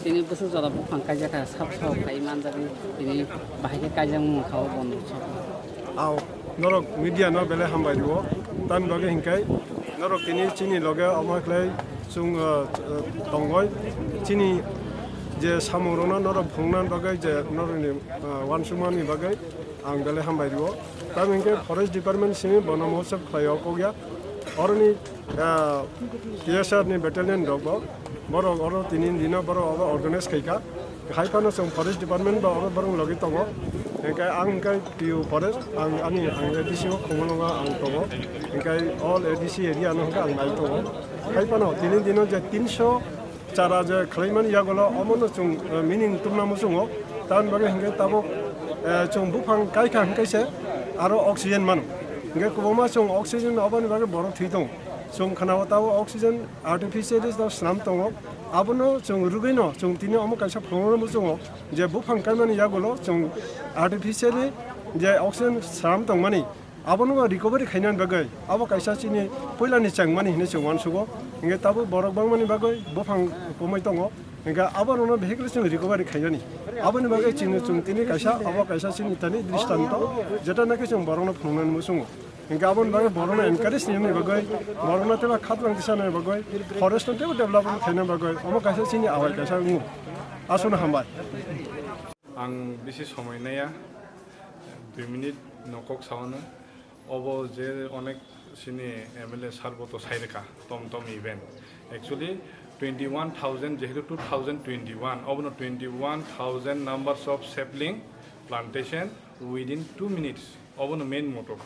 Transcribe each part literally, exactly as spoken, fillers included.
Tini bwswk jora buphang kaijak kha, sab sab khai manjak, tini bahai khe kaijak wngkha o bondo sabo. Ao, norok media no belai hambai rwo, tamni bagwi hinkai norok tini chini loge omo khlai chwng, ah, ah, tongoi, chini je samung rokno norok phunukna bagwi je norokni, ah, uansukmani bagwi ang belai hambai rwo. Tamni hinkhe forest department simi bono mohotsab khlai o kok ya. Oroni, ah, T S R ni battalion rok bo, borok oro tini dino borok oro organize khai kha. Hai phano chwng forest department bo oro borok logi tongo. Hinkhe ang hinkhe P O forest, ang ani, ang A D C o Khumulwngo ang tongo. Hinkhe all A D C area no hinkhe ang nai tongo. Hai phano tini dino je tinso chara je khlaimani yagulo omono chwng, eh, meaning tubuna muchungo. Tamni bagwi hinkhe tabuk, eh, chwng buphang kaikha hinkhe se aro oxygen mano. Hinkhe kwbangma chwng oxygen oboni bagwi borok thwi tongo. Chwng khwnao tabuk oxygen artificially no swnam tongo. Abono chwng rwgwino chwng tini omo kaisa phunukna muchungo je buphang kaimani yagulo chwng artificially je oxygen swnam tongmani, abono bo recovery khainani bagwi abo kaisa chini puilani chengmani hinwi chwng uansugo. Hinkhe tabuk borok bangmani bagwi buphang komoi tongo. Hinkhe aborokno behikle chwng recovery khainani. Aboni bagwi chini chwng tini kaisa, abo kaisa chini tani dristanto, jeta naki chwng borokno phunuknani muchungo. Hinkhe aboni bagwi borokno encourage nini bagwi, borokno teibo khatrang tisanani bagwi, forest no teibo development khaina bagwi, omo kaisa chini awai kaisa wngo. Aswkno hambai. Ang bisi somoi naiya, dui minute no kok saono. Obo je onek sini M L A sir bo to sai rwkha, tom tom event. Actually, twenty one thousand, jehetu two thousand twenty one, obono twenty one thousand numbers of sapling plantation within two minutes, obono main motto.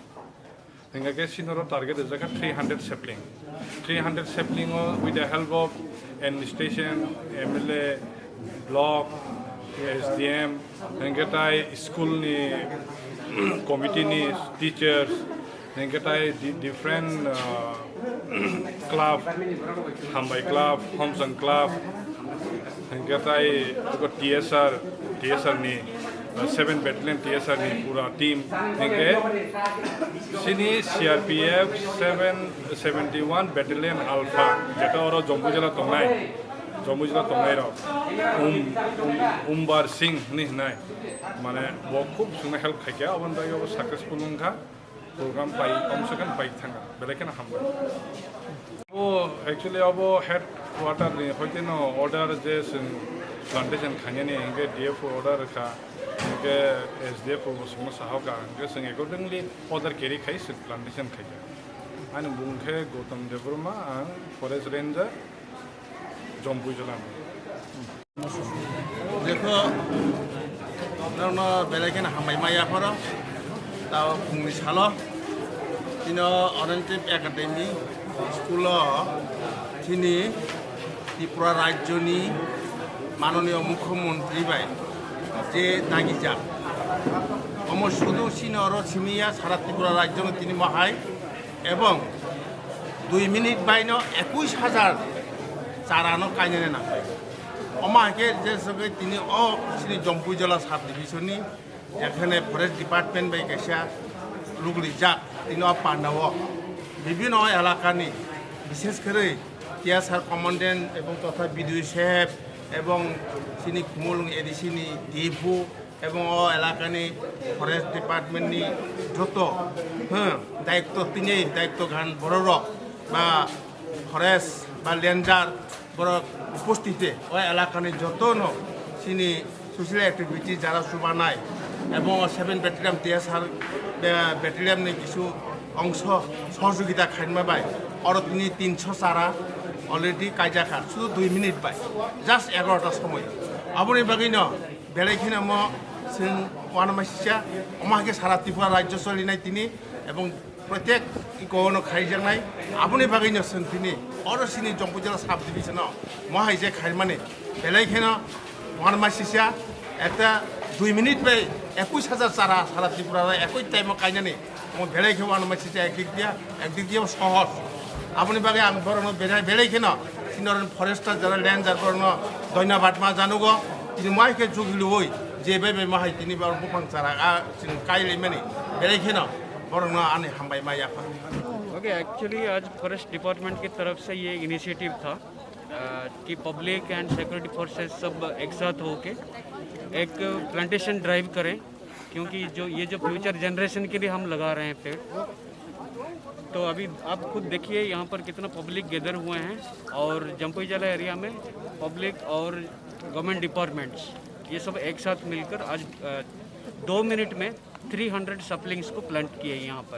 Hingke ke sinoro target rijak kha three hundred sapling. Three hundred sapling o with the help of administration, M L A, block, S D M, hingke tai school ni committee ni teachers, hingke tai di-, different, uh, club, Hambai Club, Homsang Club, hingke tai eko T S R, T S R ni, uh, seven Battalion T S R ni pura team, hingke sini C R P F seven, seventy one Battalion Alpha, jeta oro Jampuijala tongnai, Jampuijala tongnai rok, Um, Um, Umbar Singh ni hinai, mane bo khub sungna help khaikha, aboni bagwi bo successful wngkha. Program pai, kom se kom pai thanga, belai kheno hambai. O, actually, abo headquarter ni hoite no order je chwng plantation khainani, hingke D F O order kha, hingke S D F O bo chwngno sahoka, hingke chwng accordingly order carry khai chwng plantation khaikha. Ani bung khe Gautam Debbarma, ang forest ranger, Jampuijala. Dekho, norokno belai kheno hambai ma yapharo. Tao phungni salo tino Anantip Academy school o chini Tripura rajyoni manoniyo mukhyamantri bai je dagijak, omo sudu chini oro simi ya, sara Tripura rajyoni tini mohai. Ebong dui minute baino ekush hajar charano kainani nangkha. Omo hai khe je sogwi tini o chini Jampuijala sub division ni, jekhane forest department bai kaisa lugrijak, tini o pandao bibhinno elakani, bishesh kore T S R commandant ebong totha B D O saheb ebong chini Khumulwng A D C ni D F O, ebong o elakani forest department ni joto, hmm, daitto tini daitto gan bororok ba forest ba ranger borok upostite o elakani jotono chini social activity jara chubanai ebong o seven battalion T S R, eh, battalion ni kisu ongso sohojogita khaima bai oro tini tinso chara already kaijakha, sudu dui minute bai, just egarota somoi. Aboni bagwino belai kheno mo chwng Wanamaisisa, omo hai khe sara Tripura rajyo solinai tini, ebong protek iko ono khaijaknai, aboni bagwino chwng tini oro sini Jampui jela sub division o mo hai je khaimani, belai kheno wanamaisisa, ekta dui minute bai ekush hajar chara sara Tripura o ekoi time o kainani, omo belai khe wanamaisisa, ekdik dia, ekdik dia sohoj. Aboni bagwi ang borokno belai, belai kheno senior forester jara ranger borokno dhonyabad ma janugo. Tini mai khe jugilui je bai bai ma hai tini borok buphang chara a chwng kailaimani, belai kheno borokno ani hambai ma yapha. Okay, actually आज forest department की तरफ से ये इनिशिएटिव था, अ, कि public and security forces सब एक साथ होके एक प्लांटेशन ड्राइव करें, क्योंकि जो ये जो फ्यूचर जनरेशन के लिए हम लगा रहे हैं पेड़। तो अभी आप खुद देखिए, यहाँ पर कितना पब्लिक गैदर हुए हैं और जम्पुईजला एरिया में पब्लिक और गवर्नमेंट डिपार्टमेंट्स, ये सब एक साथ मिलकर आज, अ, दो मिनट में थ्री हंड्रेड सप्लिंग्स को प्लांट किए यहाँ पर।